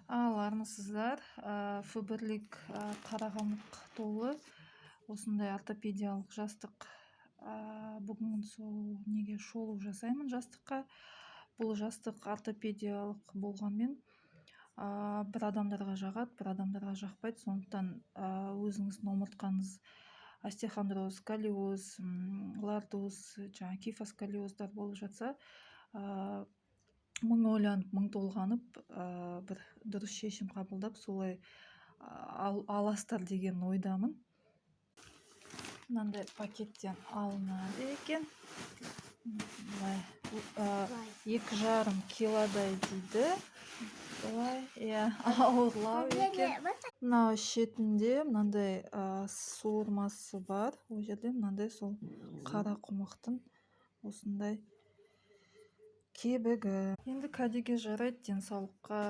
Ал, армысыздар! Фаберлик Қарақамық толы осындай ортопедиялық жастық. Бүгін сол неге шолу жасаймын, жастыққа. Бұл жастық ортопедиялық болғанмен, бір адамдарға жағады, бір адамдарға жақпайды. Сондықтан өзіңіздің омыртқаңыз остеохондроз, сколиоз, лордоз, жаңағы кифосколиоздар болып жатса, мың ойланып, мың толғанып, бір дұрыс шешім қабылдап, солай аласыздар деген ойдамын. Мынандай пакеттен алынады екен. Былай 2,5 килодай дейді. Былай, иә, ауырлау екен. Мынау шетінде мынандай суырмасы бар. Ол жерде мынандай сол қарақұмықтың осындай кебігі. Енді кәдеге жарайды, денсаулыққа.